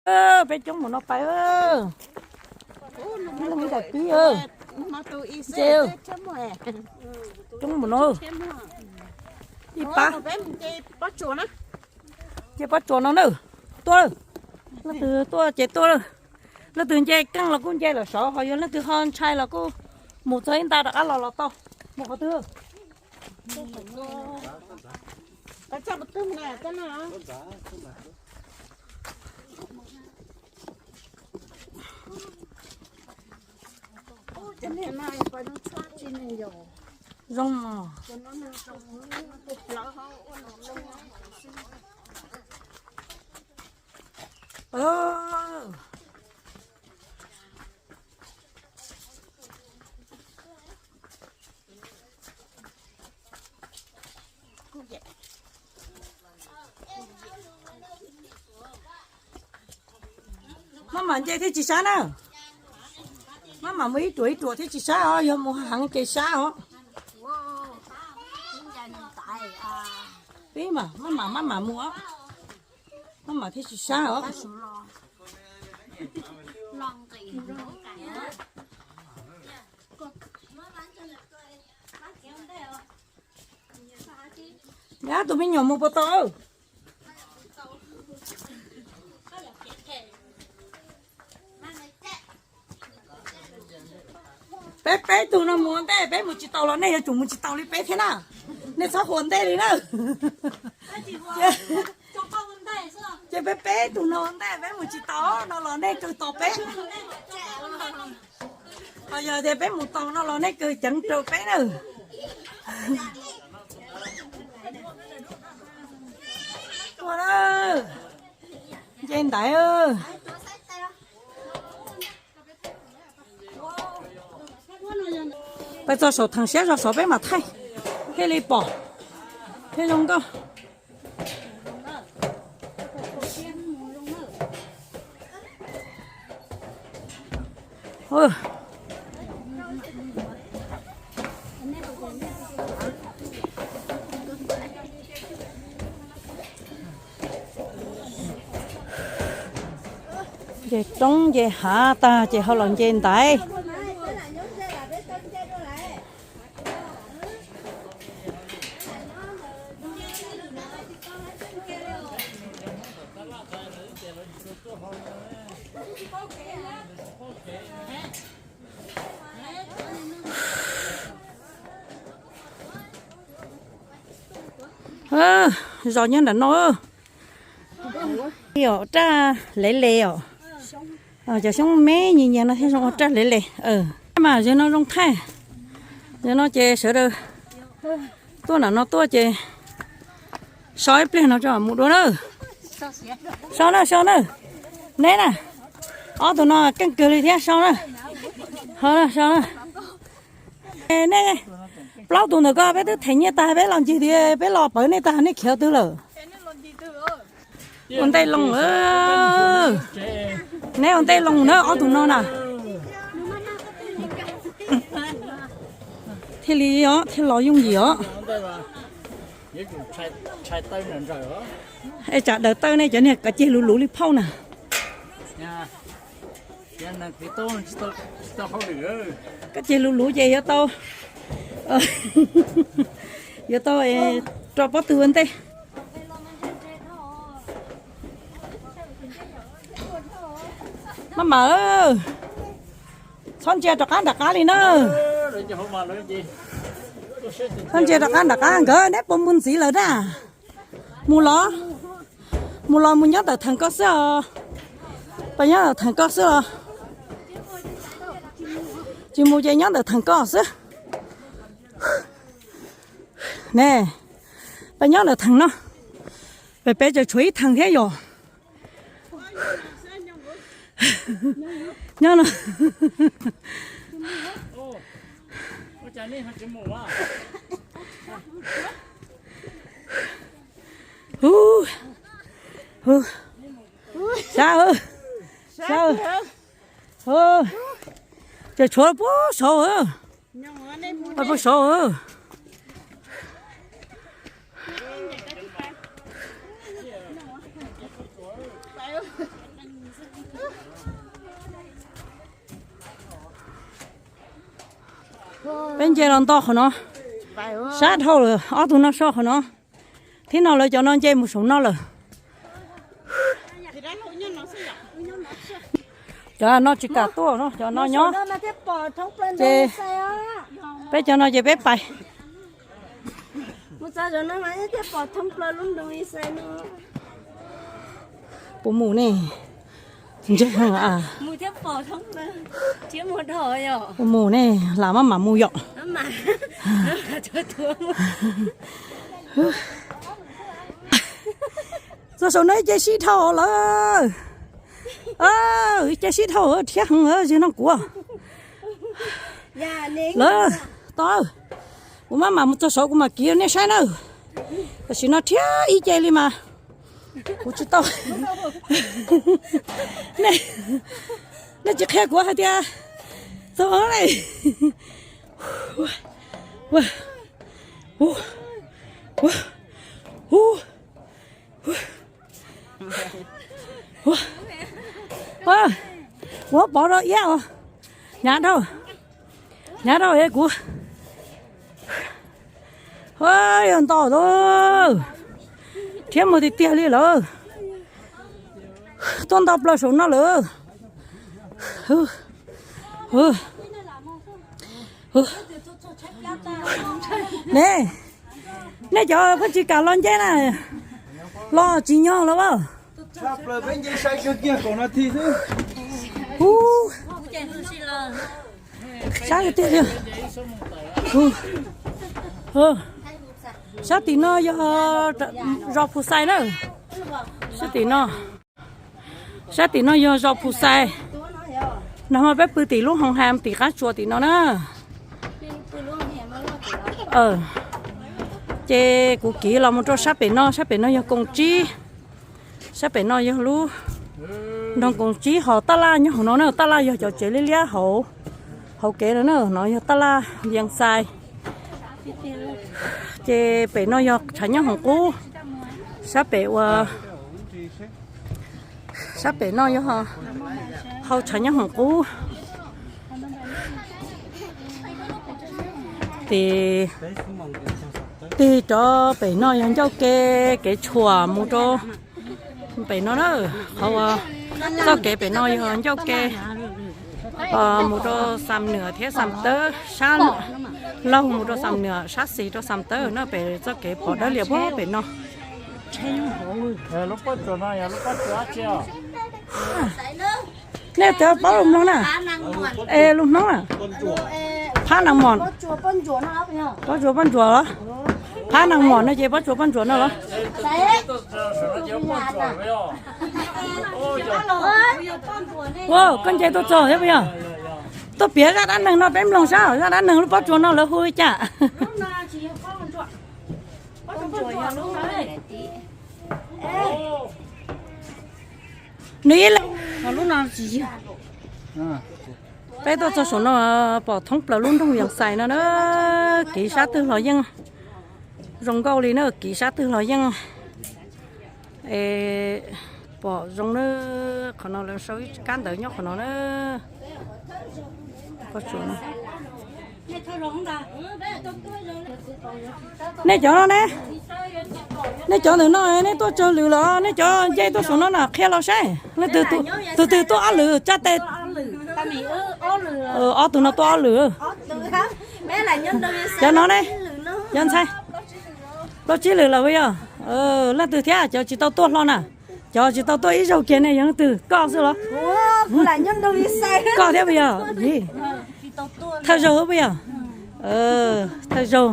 Peb coob mus no pais. Leej ib daim pib, nce, coob mus no. Ib pab nce pob tsuas no na. Tuaj, leej twg tuaj ces tuaj. Leej twg nce keej los kuj nce lawm saud, ho yog leej twg ho ntshai los kuj mus txog ib nta rov qab los los tau. Mus qhov twg? Zoo. Maj mam nce thiaj tsis sab na. Maj mam mus ib ruam ib ruam thiaj tsis sab os, yog mus heev ces sab os. Peb mas maj mam maj mam mus os, maj mam thiaj tsis sab os. Nyab tus me nyuam mus puas tau? Peb peb tug no mus ua ntej, peb mus tsis taus los nej yuav tsum mus tsis taus li peb thiab na. Nej txhob ua ntej li na. Ces peb peb tug no ua ntej, peb mus tsis taus no los nej kawg tos peb. Ho yog tias peb mus taus no los nej kawg ceev rau peb na. Ua na, nce ntaiv. Peb txog saum theem siab zog saud peb mam thaij thiaj li pom thiaj zoo nkauj. Nce roob nce hav tag ces ho los nce ntaiv. Zos nyob nram no. Raj lev le os. Cov xyoob me nyias nyias no thiaj zoo ua raj lev le. Mas zaum no zoo thaij. Zaum no ces sawv daws tuaj nram no tuaj ces so ib pliag no tso mus dua na. So na, so na. Neb na, ob tug no keej kawg li thiab, so na. Ho na, so na. Nej plaub tus ntawm ko peb twb them nyiaj tag, peb los ncig tias peb los pawv nej tag, nej khiav twg lawm? Ua ntej loo. Neb ua ntej loo na ob tug no na. Thiaj li os, thiaj los yooj yim os. Es tsam daws tawj nej cov niag kav ceg luv luv li phauj na. Kav ceg luv luv ces yuav tau, yuav tau rau pob tw ua ntej. Maj mam, txhob ntsia rov qab nram qab li na. Txhob ntsia rov qab nram qab, nkawd neb puas mus ntxiv lawm na? Mus los, mus los mus nyob ntawm theem ko xwb os. Peb nyob ntawm theem ko xwb os. Tsis mus ces nyob ntawm theem ko xwb. Ne, peb nyob ntawm theem no, peb peb tseem tshuav ib theem thiab yom. Nyob no. Sab, sab, tseem tshuav puag saud, puag saud. Peb nce los nto qhov no, sab dhau lawm, ob tug no so qhov no, thiab no lawv cov no nce mus saum no lawm. Cov no tsis kam tuaj no, cov no nyob. Ces peb cov no ces peb pais. Puas mus ne? Ntseeg, puas mus ne? Lam maj mam mus yom. Txog saum no ib ce sib dhau lawm. Ib ce sib dhau rhiab heev zig no kuv. Lawm, tau, kuv maj mam mus txog saud kuv mam kiv nej saib na. Tam sim no rhiab ib ce li mas kuv tsis tau. Nej tsis qhia kuv hais tias txog le. Kuv pov rau iab os. Hnyav dhau, hnyav dhau es kuv, yog nto lawm, rhiab mus tiag tiag li lawm. Tuaj nto plaws saum no lawm. Ne, nej cov pheej tsis kam los nce na, los tsis nyog los as. Sab tiag tiag li. Sab tim no yog zos Phu Xais na. Sab tim no, sab tim no yog zos Phu Xais. Nag hmo peb pw tim lub hoos has tim qab tsuas tim no na. Ces kuv kiv los mus rau sab pem no, sab pem no yog koom tsib. Sab pem no yog lub nroog koom tsib, ho taj laj nyob hauv no na, taj laj yog cov tsev liab liab hauv, hauv kev no na, no yog taj laj Vias Xais. Ces pem no yog tshav nyob hoom qub, sab pem ua, sab pem no yog hau tshav nyob hoom qub. Tig, tig rov pem no yog ncauj ke, kev tshuam mus rau pem no na, qhov uas txoj kev pem no yog ncauj ke mus rau Xam Nuam thiab Xam Tawb, sab laug mus rau Xam Nuam, sab xis rau Xam Tawb na, pem txoj kev pom dawb lias puag pem no. Nej cov paub lus mloog na? Es lus Hmoob na? Phab Naj Mom. Pob tsuas pob ntsuam los? Phab Naj Mom no ces pob tsuas pob ntsuam no los? Koj nce tuaj txog thiab puas yog? Tuaj piav zaj dab neeg no peb mloog saib, zaj dab neeg lub pob tsuas no lawv hu li cas? Nws ib leeg. Peb tuaj txog saum no pom thoob plaws lub nroog Vias Xais no na, kiv sab twg los yeej zoo nkauj li na, kiv sab twg los yeej pom zoo na. Qhov no lawv sau ib kab ntawv nyob qhov no na. Nej cov no ne, nej cov ntawm no nej tuaj tsawg lwm los nej cov nce tuaj saum no na qhia los saib. Leej twg, tus twg tuaj ob lwm tsa tes. Ob tug no tuaj ob lwm. Cov no ne, cov ntxhais, plaub tsib lwm lawm puas yog? Leej twg thiab cov tsis tau tuaj hlo na? Cov tsis tau tuaj ib zaug kiag ne yog leej twg, koj xwb los? Koj thiab puas yog? Thawj zaug puas yog? Thawj zaug.